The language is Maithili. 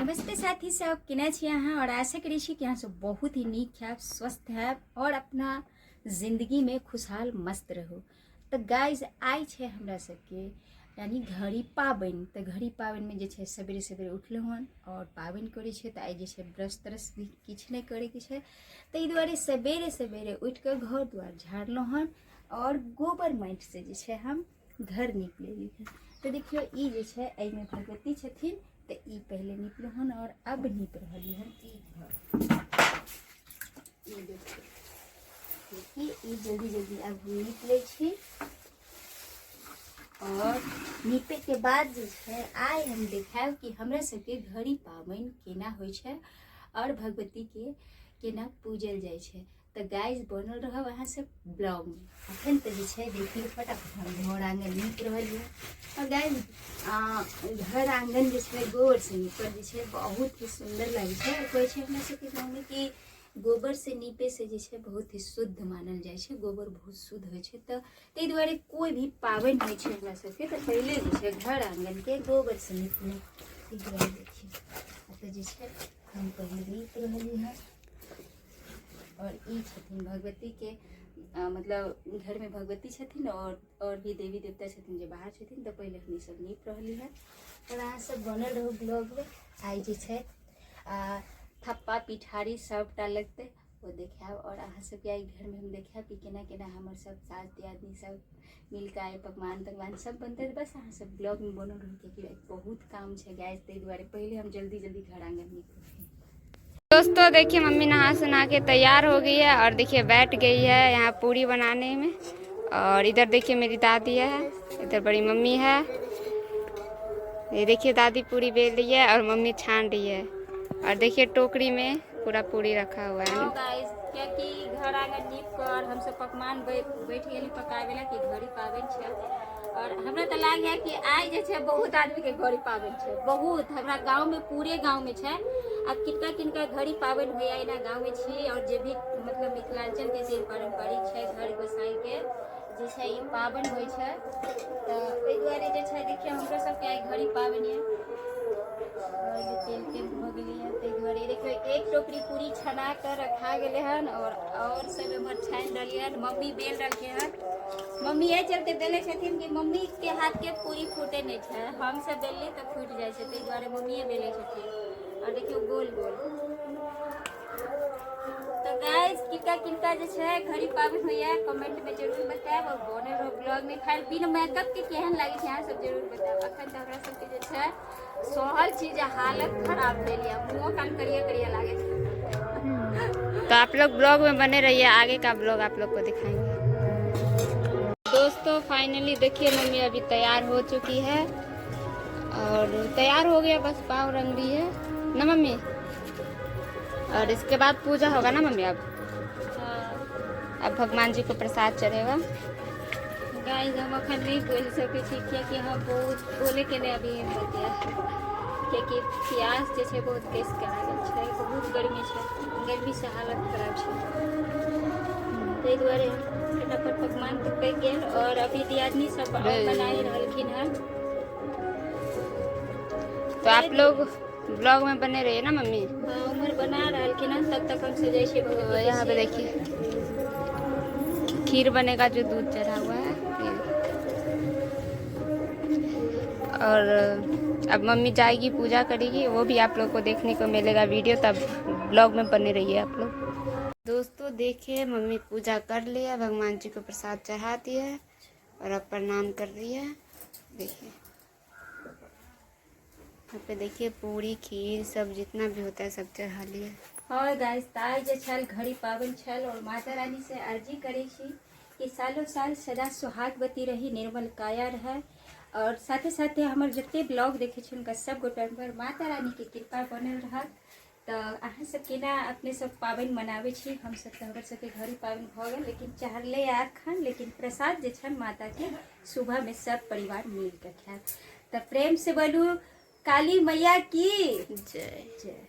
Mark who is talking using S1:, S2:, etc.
S1: नमस्ते साथी सब, केना छी अहाँ? और आशा करै छी कि अहाँ सब बहुत ही नीक हैब, स्वस्थ हैब और अपना जिंदगी में खुशहाल मस्त रहू। तऽ गाइज आइ छै हमरा सबके यानी घड़ी पाबनि। तऽ घड़ी पाबनिमे जे छै सवेरे सवेरे उठलहुँ हन और पाबनि करै छै। तऽ आइ जे छै ब्रश त्रश भी किछु नहि करैके छै, ताहि दुआरे सवेरे सवेरे उठि कऽ घर दुआर झाड़लहुँ हन और गोबर माटिसँ जे छै हम घर नीप लेली हन। तऽ देखियौ ई जे छै एहिमे भगवती छथिन, तऽ ई पहिले नीपलहुँ हन और अब नीप रहली हन ई घर। ई देखियौ कि ई जल्दी जल्दी अब हम नीप लै छी और नीपे के बाद जे छै आइ हम देखायब कि हमरा सबके घड़ी पाबनि केना होइ छै और भगवती के केना पूजल जाइ छै। तऽ गाइज बनल रहब अहाँ सब ब्लॉग में। अखन तऽ जे छै देखियौ फटाफट हम घर आङ्गन नीप रहल यऽ। और गाइज घर आङ्गन जे छै गोबर से नीपल जे छै बहुत ही सुन्दर लागै छै। और कहै छै हमरा सबके गाँवमे कि गोबर से नीपे से जे छै बहुत ही शुद्ध मानल जाइ छै, गोबर बहुत शुद्ध होइ छै। तऽ ताहि दुआरे कोइ भी पाबनि होइ छै हमरा सबके तऽ पहिले जे छै घर आङ्गनके गोबर से नीपलहुँ। ताहि दुआरे देखियौ एतऽ जे छै हम पहिले नीप रहली हँ। और ई छथिन भगवती के मतलब घर में भगवती छथिन और भी देवी देवता छथिन जे बाहर छथिन। तऽ पहिले हम ई सब नीप रहली हँ और अहाँ सब बनल रहू ब्लॉग में। आइ जे छै थप्पा पिठारी सबटा लगतै ओ देखायब और अहाँ सबके आइ घर में हम देखायब कि केना केना हमर सब सास दियादनी सब मिलके आइ पकवान तकवान सब बनतै। बस अहाँ सब ब्लॉग में बनल रहू, कियाकि आइ बहुत काम छै गैस, ताहि दुआरे पहिले हम जल्दी जल्दी घर आंगन नीप।
S2: दोस्तों देखिए मम्मी नहा सुना के तैयार हो गई है और देखिए बैठ गई है यहाँ पूरी बनाने में। और इधर देखिए मेरी दादी है, इधर बड़ी मम्मी है। ये देखिए दादी पूरी बेल रही है और मम्मी छान रही है। और देखिए टोकरी में पूरा पूरी रखा हुआ है।
S1: गाइस कियाकि घर आंगन नीप कर हम सब पकवान बैठ गेली पकावे ला कि घड़ी पाबनि छै। और हमरा तऽ लागैया कि आइ जे छै बहुत आदमी के घड़ी पाबनि छै, बहुत हमरा गाँव में पूरे गाँव में छै। आब किनका किनका घड़ी पाबनि होइया एना गाँव में छी। और जे भी मतलब मिथिलांचल के जे पारंपरिक छै घर गोसाई के जे छै ई पाबनि होइ छै, तऽ ओहि दुआरे जे छै देखियौ हमरो सबके आइ घड़ी पाबनि यऽ। तेल तेल भऽ गेलैए, ताहि दुआरे देखियौ एक टोकरी पूरी छना कऽ रखा गेलै हन और सब एम्हर छानि रहलियै हन। मम्मी बेल रहलकै हन। मम्मी एहि चलते बेलै छथिन कि मम्मी के हाथ के पूरी फूटे नहि छै, हम सब बेलली तऽ फूटि जाइ छै, ताहि दुआरे मम्मीए बेलै छथिन। और देखियौ गोल गोल। तऽ गाइस किनका किनका जे छै घड़ी पाबनि होइया कमेंट में जरूर बतायब और बनल रहू ब्लॉग में। खैर बिन मेकअप के केहन लागै छै अहाँ सब जरूर बतायब। अखन तऽ हमरा सबके जे छै सहल छी जे हालत खराब भेल या मुँहो कान करिया करिया लागै छै।
S2: तो आप लोग ब्लॉग में बने रहिए, आगे का ब्लॉग आप लोग को दिखाएंगे। दोस्तों फाइनली देखिए मम्मी अभी तैयार हो चुकी है और तैयार हो गया, बस पाँव रंग रही है ना मम्मी। और इसके बाद पूजा होगा ना मम्मी? अब भगवान जी को प्रसाद चढ़ेगा।
S1: गाइस हम अखन नहीं बोल सकै छी कियाकि हम बहुत बोले के नहीं अभी हिम्मत है, कियाकि प्यास जे छै बहुत कस के लागल छै, बहुत गर्मी छै, गर्मी से हालत खराब छै, ताहि दुआरे हम फटाफट पकवान तऽ पकि गेल और अभी दियादनी सब और बना ही रहलखिन हन।
S2: तो आप लोग ब्लॉग में बने रहिए ना मम्मी?
S1: हाँ, उम्र बना रहलखिन हन, तब तक हम सजै छियै
S2: तो
S1: भगवती के
S2: यहाँ पे
S1: सिर।
S2: देखिए खीर बनेगा जो दूध चढ़ा हुआ है। और अब मम्मी जाएगी पूजा करेगी, वो भी आप लोग को देखने को मिलेगा वीडियो, तब ब्लॉग में बने रहिए आप लोग। दोस्तों देखिए मम्मी पूजा कर लिया, भगवान जी को प्रसाद चढ़ा दिया है और अब प्रणाम कर रही है। देखिए यहाँ पे देखिए पूरी खीर सब जितना भी होता है सब चढ़ा लिया।
S1: हाँ गाइस, ताइ जे छल घड़ी पाबनि छल और माता रानी से अर्जी करै छी कि सालों साल सदा सुहागवती रही, निर्मल काया रहे और साथे साथे हमर जते ब्लॉग देखै छी हुनका सब गोटा पर माता रानी के कृपा बनल रहत। तऽ अहाँ सब केना अपने सब पाबनि मनाबै छी? हम सब तऽ हमर सबके घड़ी पाबनि भऽ गेल, लेकिन चढ़लै एखन, लेकिन प्रसाद जे छनि माता के सुबह में सब परिवार मिल के खायब। तऽ प्रेम से बोलू काली मैया की
S2: जय।
S1: जय।